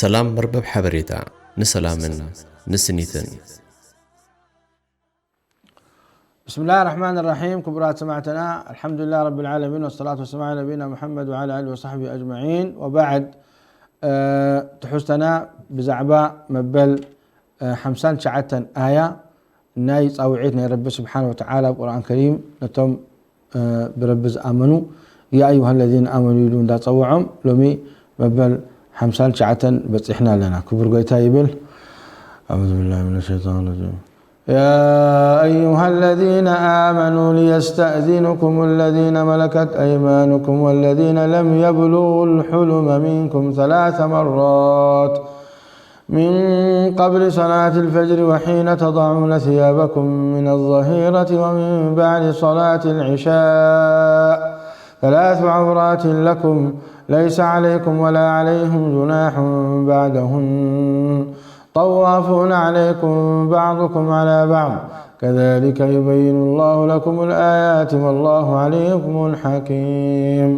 ሰላም መርበብ ሓበሬታ ንሰላምን ንስኒትን። ብስምላህ ራሕማን ራሒም። ክቡራት ሰማዕትና፣ ኣልሓምዱሊላህ ረብል ዓለሚን፣ ወሰላቱ ወሰላሙ ዓላ ነቢይና ሙሐመድ ወዓላ ኣሊሂ ወሰሕቢሂ ኣጅመዒን፣ ወባዕድ። ትሕዝቶና ብዛዕባ መበል ሓምሳን ትሽዓተን ኣያ ናይ ጻውዒት ናይ ረቢ ስብሓን ወተዓላ ኣብ ቁርኣን ከሪም ነቶም ብረቢ ዝኣመኑ፣ ያ ኣዩሃ ለዚነ ኣመኑ ኢሉ እንዳጸውዖም፣ ሎሚ መበል ሓምሳን ትሽዓተን በጺሕና ኣለና። ክቡር ጎይታ ይብል። ኣዑዙ ቢላሂ ሚነ ሸይጣን ረጂም። يا أيها الذين آمنوا ليستأذنكم الذين ملكت أيمانكم والذين لم يبلغوا الحلم منكم ثلاث مرات من قبل صلاة الفجر وحين تضعون ثيابكم من الظهيرة ومن بعد صلاة العشاء ثلاث عورات لكم ليس عليكم ولا عليهم جناح بعدهن طوافون عليكم بعضكم على بعض كذلك يبين الله لكم الآيات والله عليم حكيم.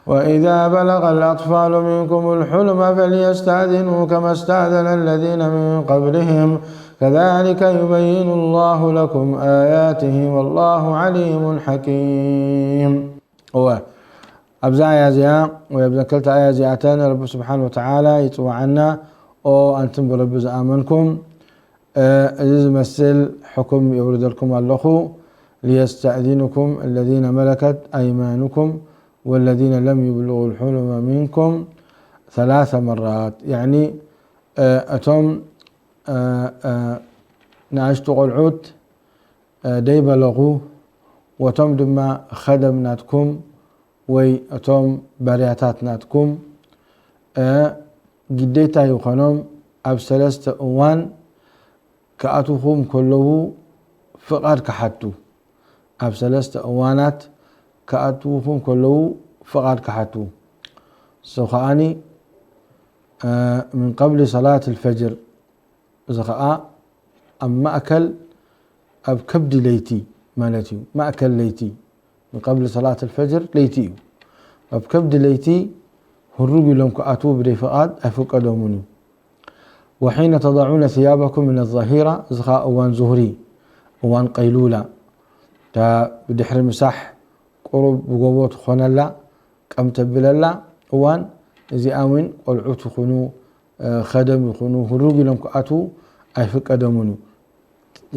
وإذا بلغ الأطفال منكم الحلم فليستأذنوا كما استأذن الذين من قبلهم كذلك يبين الله لكم آياته والله عليم حكيم. እወ፣ ኣብዛ ኣያ እዚኣ ወይ ኣብዘን ክልተ ኣያ እዚኣተን ረቢ ስብሓን ወተዓላ ይጽውዓና፣ ኦ ኣንቱም ብረቢ ዝኣመንኩም፣ እዚ ዝመስል ሕኩም የውርደልኩም ኣለኹ። ليستأذنكم الذين ملكت أيمانكم والذين لم يبلغوا الحلم منكم ثلاث مرات. ያኒ እቶም ንኣሽቱ ቆልዑት ደይበለኹ፣ ወቶም ድማ ኸደም ናትኩም ወይ እቶም ባርያታት ናትኩም ግዴታ ይኾኖም ኣብ ሰለስተ እዋን ክኣትውኹም ከለዉ ፍቓድ ክሓቱ። ኣብ ሰለስተ እዋናት ክኣትውኹም ከለዉ ፍቓድ ክሓቱ። እሱ ከኣኒ ምን ቀብሊ ሰላት ልፈጅር፣ እዚ ኸኣ ኣብ ማእከል፣ ኣብ ከብዲ ለይቲ ማለት እዩ። ማእከል ለይቲ፣ ምን ቀብሊ ሰላት ልፈጅር ለይቲ እዩ። ኣብ ከብዲ ለይቲ ህሩግ ኢሎም ክኣትዉ ብደይ ፍቓድ ኣይፍቀዶምን እዩ። ወሒነ ተضዑነ ثያበኩም ምን ظሂራ፣ እዚ ኸኣ እዋን ዙህሪ፣ እዋን ቀይሉላ፣ እታ ብድሕሪ ምሳሕ ቁሩብ ብጎቦ ትኾነላ፣ ቀም ተብለላ እዋን፣ እዚኣ እውን ቆልዑት ይኹኑ፣ ኸደም ይኹኑ፣ ህሩግ ኢሎም ክኣትዉ ኣይፍቀደሙን እዩ።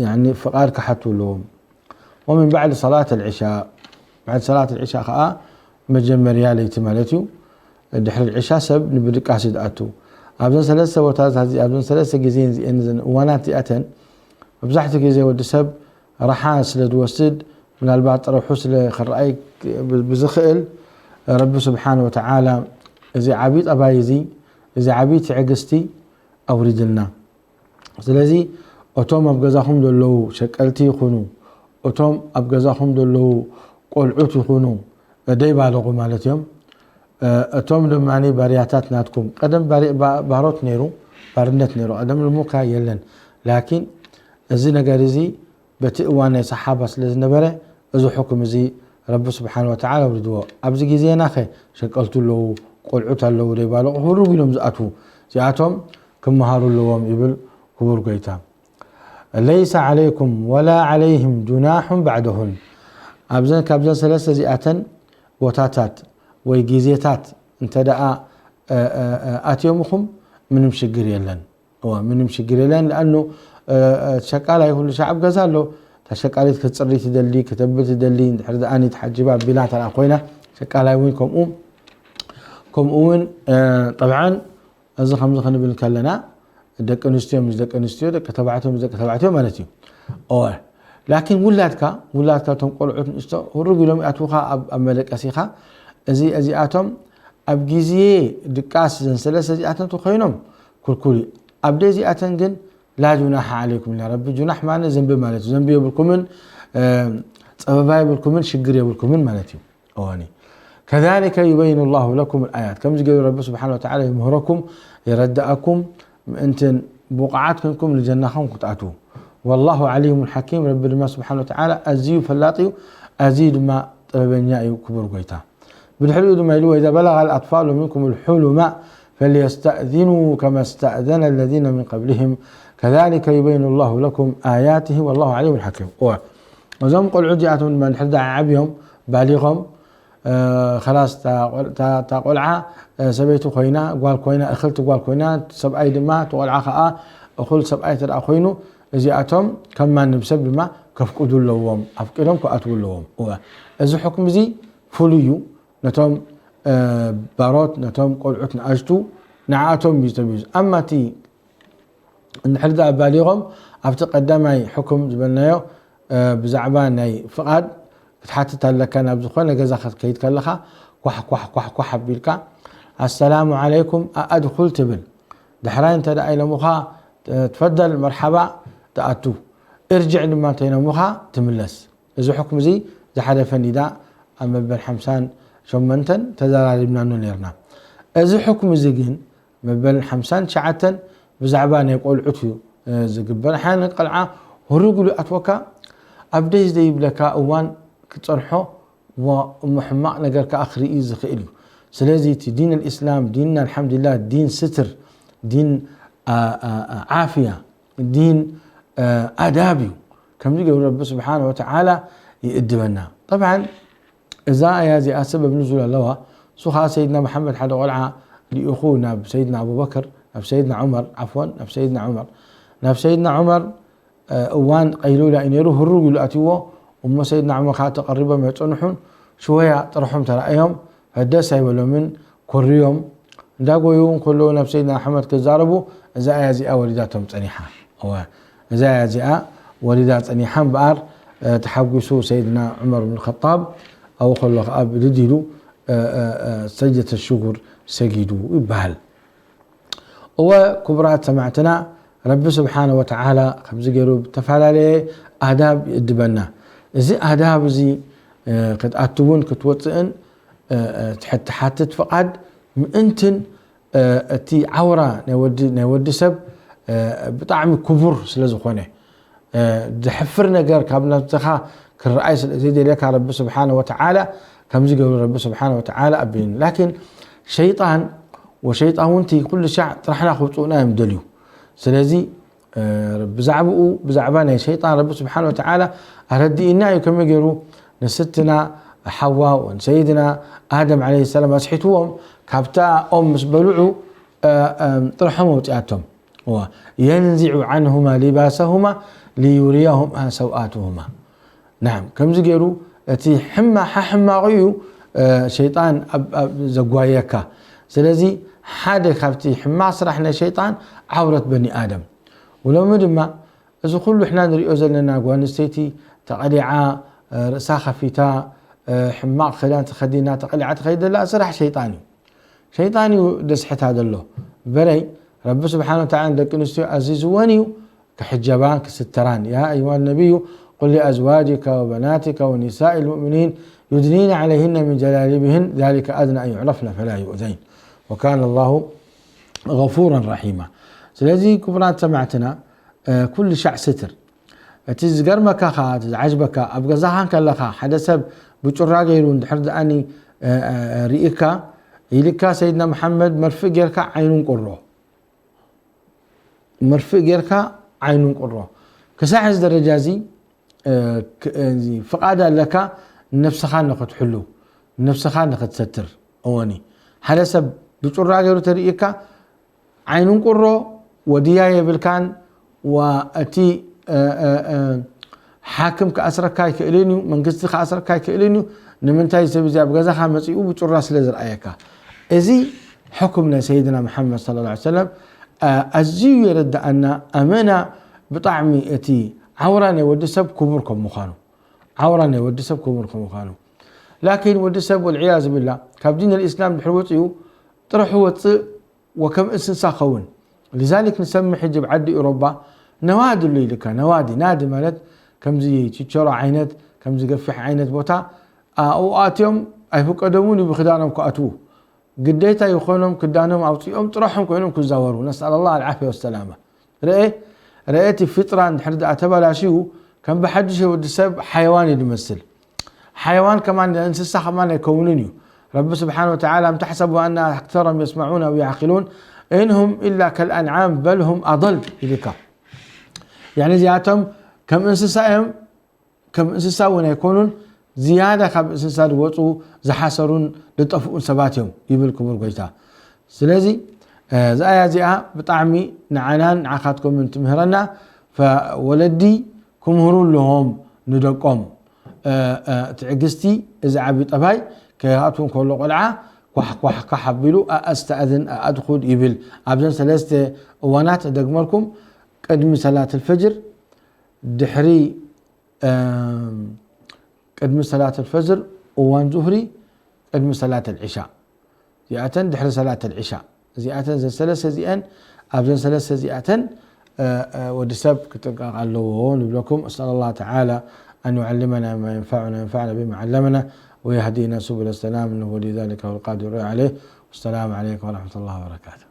ያኒ ፍቓድ ክሓቱ ኣለዎም። ወምን ባዕድ ሰላት ልዕሻ፣ ባዕድ ሰላት ልዕሻ ኸዓ መጀመርያ ለይቲ ማለት እዩ። ድሕሪ ልዕሻ ሰብ ንብድቃስ እዩ ዝኣቱ። ኣብዘን ሰለስተ ቦታታት፣ ኣብዘን ሰለስተ ግዜ እዚአን፣ እዘን እዋናት እዚኣተን፣ መብዛሕትኡ ግዜ ወዲ ሰብ ረሓ ስለ ዝወስድ፣ ምናልባት ጥረሑ ስለ ክረኣይ ብዝኽእል፣ ረቢ ስብሓን ወተዓላ እዚ ዓብዪ ጠባይ እዚ፣ እዚ ዓብዪ ትዕግስቲ ኣውሪድልና። ስለዚ እቶም ኣብ ገዛኹም ዘለዉ ሸቀልቲ ይኹኑ፣ እቶም ኣብ ገዛኹም ዘለዉ ቆልዑት ይኹኑ፣ ደይባለቑ ማለት እዮም። እቶም ድማ ባርያታት ናትኩም፣ ቀደም ባሪ-፣ ባ-፣ ባሮት ነይሩ፣ ባርነት ነይሩ። ቀደም ልሙካ የለን። ላኪን እዚ ነገር እዚ በቲ እዋን ናይ ሰሓባ ስለ ዝነበረ፣ እዚ ሕኩም እዚ ረቢ ስብሓን ወተዓላ ኣውሪድዎ። ኣብዚ ግዜና ኸ ሸቀልቱ ኣለዉ፣ ቆልዑት ኣለዉ፣ ደይባለቑ ህሩግ ኢሎም ዝኣትዉ። እዚኣቶም ክመሃሩ ኣለዎም ይብል ክቡር ጎይታ። ለይሰ ዓለይኩም ወላ ዓለይህም ጁናሑን ባዕደሁን። ኣብዘን፣ ካብዘን ሰለስተ እዚኣተን ቦታታት ወይ ግዜታት እንተ ደኣ፣ እ፣ እ፣ እ፣ ኣትዮምኹም ምንም ሽግር የለን። እዋ፣ ምንም ሽግር የለን። ለኣኑ፣ እ፣ እ፣ ሸቃላይ ኩሉ ሻዕ ኣብ ገዛ ኣሎ። እታ ሸቃሊት ክትጽሪ ትደሊ፣ ክተብል ትደሊ፣ እንድሕር ደኣ ተሓጂባ ኣቢላ እንተ ደኣ ኮይና፣ ሸቃላይ እውን ከምኡ፣ ከምኡ እውን፣ እ፣ ጠብዓን እዚ ከምዚ ክንብል ከለና፣ ደቂ ኣንስትዮ ምስ ደቂ ኣንስትዮ፣ ደቂ ተባዕትዮ ምስ ደቂ ተባዕትዮ ማለት እዩ። እወ። ላኪን ውላድካ፣ ውላድካ እቶም ቆልዑት ንእሽቶ ህሩግ ኢሎም ይኣትዉኻ ኣብ፣ ኣብ መደቀሲኻ። እዚ፣ እዚኣቶም ኣብ ግዜ ድቃስ እዘን ሰለስተ እዚኣቶም ተኾይኖም ክልኩል እዩ። ኣብ ደይ እዚኣተን ግን ላ ጁናሓ ዓለይኩም ኢልና ረቢ። ጁናሕ ማለት ዘንቢ ማለት እዩ። ዘንቢ የብልኩምን፣ እ፣ ጸበባ የብልኩምን፣ ሽግር የብልኩምን ማለት እዩ። እዋኒ። ከዛሊከ ዩበይኑ ላሁ ለኩም ልኣያት። ከምዚ ገይሩ ረቢ ስብሓን ወተዓላ ይምህረኩም፣ የረድኣኩም፣ ምእንትን ብቑዓት ኮንኩም ንጀናኹም ክትኣትዉ። ወላሁ ዓሊሙን ሓኪም፣ ረቢ ድማ ስብሓን ወተዓላ ኣዝዩ ፈላጥ እዩ፣ ኣዝዩ ድማ ጥበበኛ እዩ፣ ክቡር ጎይታ። ብድሕሪኡ ድማ ኢሉ፣ ወኢዛ በለጋ ልኣጥፋሉ ሚንኩም ልሑሉማ فليستأذنوا كما استأذن الذين من قبلهم كذلك يبين الله لكم آياته والله عليم حكيم. እዋ፣ እዞም ቆልዑ እዚኣቶም ድማ ድሕር ደኣ ዓብዮም ባሊቖም፣ እ፣ ኸላስ እታ ቆል-፣ እታ፣ እታ ቆልዓ፣ እ፣ ሰበይቲ ኮይና፣ ጓል ኮይና፣ እኽልቲ ጓል ኮይና፣ ሰብኣይ ድማ እቲ ቆልዓ ኸዓ እኹል ሰብኣይ እንተ ደኣ ኮይኑ፣ እዚኣቶም ከም ማንም ሰብ ድማ ከፍቅዱ ኣለዎም፣ ኣፍቂዶም ክኣትዉ ኣለዎም። እወ፣ እዚ ሕክም እዚ ፍሉይ እዩ። ነቶም፣ እ፣ ባሮት፣ ነቶም ቆልዑት ንኣሽቱ፣ ንዓኣቶም እዩ ተቢዙ። ኣማ እቲ እንድሕር ደኣ ባሊቖም ኣብቲ ቀዳማይ ሕኩም ዝበልናዮ፣ እ፣ ብዛዕባ ናይ ፍቓድ ክትሓትት ኣለካ። ናብ ዝኾነ ገዛ ክትከይድ ከለኻ ኳሕ፣ ኳሕ፣ ኳሕ፣ ኳሕ ኣቢልካ፣ "ኣሰላሙ ዓለይኩም ኣኣድኹል" ትብል። ዳሕራይ እንተ ደኣ ኢሎምኻ፣ እ፣ "ትፈደል መርሓባ" ትኣቱ። "እርጅዕ" ድማ እንተ ኢሎምኻ ትምለስ። እዚ ሕኩም እዚ ዝሓለፈ ኒዳ ኣብ መበል ሓምሳን ሸሞንተን ተዘራሪብናሉ ነይርና። እዚ ሕኩም እዚ ግን መበል ሓምሳን ትሽዓተን ብዛዕባ ናይ ቆልዑት እዩ፣ እ፣ ዝግበር። ሓደ ቆልዓ ህሩግ ኢሉ ኣትወካ ኣብ ደስ ዘይብለካ እዋን ክጸንሖ ወ-፣ እሞ ሕማቕ ነገር ከኣ ክርኢ ዝኽእል እዩ። ስለዚ እቲ ዲን ኣልእስላም ዲን ኣልሓምዱሊላህ ዲን ስትር፣ ዲን፣ ኣ፣ ኣ፣ ኣ፣ ዓፍያ፣ ዲን፣ እ፣ ኣዳብ እዩ። ከምዚ ገብሩ ረቢ ስብሓነ ወተዓላ ይእድበና። ጠብዓን እዛ ኣያ እዚኣ ሰበብ ንዙል ኣለዋ። እሱ ኸዓ ሰይድና መሓመድ ሓደ ቆልዓ ልኢኹ ናብ ሰይድና ኣቡበክር፣ ናብ ሰይድና ዑመር፣ ዓፍወን፣ ናብ ሰይድና ዑመር፣ ናብ ሰይድና ዑመር፣ እ፣ እዋን ቀይሉላ እዩ ነይሩ፣ ህሩግ ኢሉ ኣትይዎ። እሞ ሰይድና ዑመር ኸዓ ተቐሪቦም ኣይጸንሑን። ሽወያ ጥርሖም ተራእዮም፣ ፈደስ ኣይበሎምን፣ ኮርዮም። እንዳጎዩ እውን ከለዉ ናብ ሰይድና ኣሕመድ ክዛረቡ፣ እዛ ኣያ እዚኣ ወሪዳቶም ጸኒሓ። እወ፣ እዛ ኣያ እዚኣ ወሪዳ ጸኒሓ እምበኣር፣ እ፣ ተሓጒሱ ሰይድና ዑመር ብን ኸጣብ ኣብኡ ከሎ ኸዓ ብድድ ኢሉ፣ እ፣ እ፣ እ፣ ሰጅደተ ሽጉር ሰጊዱ ይበሃል። እወ፣ ክቡራት ሰማዕትና፣ ረቢ ስብሓነ ወተዓላ ከምዚ ገይሩ ብተፈላለየ ኣዳብ ይእድበና። እዚ ኣዳብ እዚ፣ እ፣ ክትኣትውን ክትወፅእን፣ እ፣ እ፣ ትሕ-፣ ትሓትት ፍቓድ ምእንትን፣ እ፣ እቲ ዓውራ ናይ ወዲ፣ ናይ ወዲ ሰብ፣ እ፣ ብጣዕሚ ክቡር ስለ ዝኾነ፣ እ፣ ዘሕፍር ነገር ካብ ነብስኻ ክረኣይ ስለ ዘይደልየካ ረቢ ስብሓነ ወተዓላ ከምዚ ገብሩ ረቢ ስብሓነ ወተዓላ ኣቢሉኒ። ላኪን ሸይጣን ወሸይጣውንቲ ኩሉ ሻዕ ጥራሕና ክውፅኡና እዮም ደልዩ። ስለዚ፣ እ፣ ብዛዕባኡ፣ ብዛዕባ ናይ ሸይጣን ረቢ ስብሓነ ወተዓላ ኣረዲእና እዩ ከመይ ገይሩ ንስትና ሓዋ ወንሰይድና ኣደም ዓለይሂ ሰላም ኣስሒትዎም ካብታ ኦም ምስ በልዑ፣ እ፣ እ፣ ጥርሖም ኣውፅኣቶም። እዋ፣ የንዚዑ ዓንሁማ ሊባሰሁማ ሊዩርየሁማ ሰውኣትሁማ። ናም፣ ከምዚ ገይሩ እቲ ሕማ-፣ ሓሕማቑ እዩ፣ እ፣ ሸይጣን ኣብ፣ ኣብ ዘጓየካ። ስለዚ ሓደ ካብቲ ሕማቕ ስራሕ ናይ ሸይጣን ዓውረት በኒ ኣደም። ወሎሚ ድማ እዚ ኩሉ ሕና ንሪኦ ዘለና ጓል ኣንስተይቲ ተቐሊዓ፣ እ፣ ርእሳ ከፊታ፣ እ፣ ሕማቕ ክዳን ተኸዲና ተቐሊዓ ትኸይድ ዘላ ስራሕ ሸይጣን እዩ። ሸይጣን እዩ ደስሕታ ዘሎ። በረይ ረቢ ስብሓነ ወተዓላ ንደቂ ኣንስትዮ ኣዚዝወን እዩ ክሕጀባን ክስተራን። يا أيها النبي قل لأزواجك وبناتك ونساء المؤمنين يدنين عليهن من جلابيبهن ذلك أدنى أن يعرفن فلا يؤذين وكان الله غفورا رحيما። ስለዚ ክቡራት ሰማዕትና፣ እ፣ ኩሉ ሻዕ ስትር። እቲ ዝገርመካ ኸዓ፣ እቲ ዝዓጅበካ፣ ኣብ ገዛኻ እንከለኻ ሓደ ሰብ ብጩራ ገይሩ እንድሕር ደኣኒ፣ እ፣ እ፣ ርኢካ፣ ኢልካ ሰይድና መሓመድ መርፍእ ጌርካ ዓይኑ እንቁሮ። መርፍእ ጌርካ ዓይኑ እንቁሮ። ክሳዕ እዚ ደረጃ እዚ፣ እ፣ ክ-፣ እዚ ፍቓድ ኣለካ ነብስኻ ንኽትሕሉ፣ ነብስኻ ንኽትሰትር። እወኒ፣ ሓደ ሰብ ብጩራ ገይሩ ተርእየካ፣ ዓይኑ እንቁሮ ወድያ የብልካን፣ ወ-፣ እቲ፣ እ፣ እ፣ እ፣ ሓክም ክኣስረካ ኣይክእልን እዩ፣ መንግስቲ ክኣስረካ ኣይክእልን እዩ። ንምንታይ? ሰብ እዚ ኣብ ገዛኻ መጺኡ ብጩራ ስለ ዝረኣየካ። እዚ ሕኩም ናይ ሰይድና መሓመድ ሰለላሁ ዐለይሂ ወሰለም፣ እ፣ ኣዝዩ የረድኣና። ኣመና ብጣዕሚ እቲ ዓውራ ናይ ወዲ ሰብ ክቡር ከም ምዃኑ፣ ዓውራ ናይ ወዲ ሰብ ክቡር ከም ምዃኑ። ላኪን ወዲ ሰብ ወልዕያዝ ብላ ካብ ዲን ኣልኢስላም ድሕሪ ወፂኡ ጥርሑ ወፅእ ወከም እንስሳ ኸውን። لذلك ንሰምዕ ሕጂ ኣብ ዓዲ ኤውሮጳ ነዋዲ ኣሎ ኢልካ። ነዋዲ፣ ናዲ ማለት ከምዚ ችቸሮ ዓይነት፣ ከምዚ ገፊሕ ዓይነት ቦታ፣ ኣብኡ ኣትዮም ኣይፍቀዶምን እዩ ብክዳኖም ክኣትዉ። ግዴታ ይኾኖም ክዳኖም ኣውፂኦም ጥረሖም ኮይኖም ክዛወሩ። نسأل الله العافية والسلامة። ርአ፣ ርአ እቲ ፊጥራ እንድሕር ደኣ ተበላሽዩ ከም ብሓድሽ ወዲ ሰብ ሓይዋን እዩ ዝመስል። ሓይዋን ከማን እንስሳ ከማን ኣይከውንን እዩ። ረቢ ስብሓን ወተዓላ፣ "أم تحسب أن أكثرهم يسمعون أو يعقلون إن هم إلا كالأنعام بل هم أضل" ይብልካ። ያኒ እዚኣቶም ከም እንስሳ እዮም፣ ከም እንስሳ እውን ኣይኮኑን፣ ዝያዳ ካብ እንስሳ ዝወፁ ዝሓሰሩን ዝጠፍኡን ሰባት እዮም ይብል ክቡር ጎይታ። ስለዚ እዛ ኣያ እዚኣ ብጣዕሚ ንዓናን ንዓኻትኩምን ትምህረና። ፈወለዲ ክምህሩ ኣለዎም ንደቆም። ትዕግስቲ፣ እዚ ዓቢ ጠባይ፣ ከይኣቱ እንከሎ ቆልዓ ኳሕ ኳሕ ኳሕ ኣቢሉ ኣኣስተኣዝን ኣኣድኹል ይብል። ኣብዘን ሰለስተ እዋናት እደግመልኩም፣ ቅድሚ ሰላት ኣልፈጅር፣ ድሕሪ ቅድሚ ሰላት ኣልፈጅር፣ እዋን ዙህሪ፣ ቅድሚ ሰላት ኣልዒሻ። እዚኣተን ድሕሪ ሰላት ኣልዒሻ። እዚኣተን፣ እዘን ሰለስተ እዚአን፣ ኣብዘን ሰለስተ እዚኣተን ወዲ ሰብ ክጥንቀቕ ኣለዎ ንብለኩም። أسأل الله تعالى أن يعلمنا ما ينفعنا وينفعنا بما علمنا ويهدينا سبل السلام إنه ولي ذلك والقادر عليه. والسلام عليكم ورحمة الله وبركاته.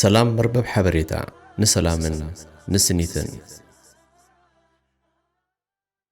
ሰላም መርበብ ሓበሬታ ንሰላምን ንስኒትን።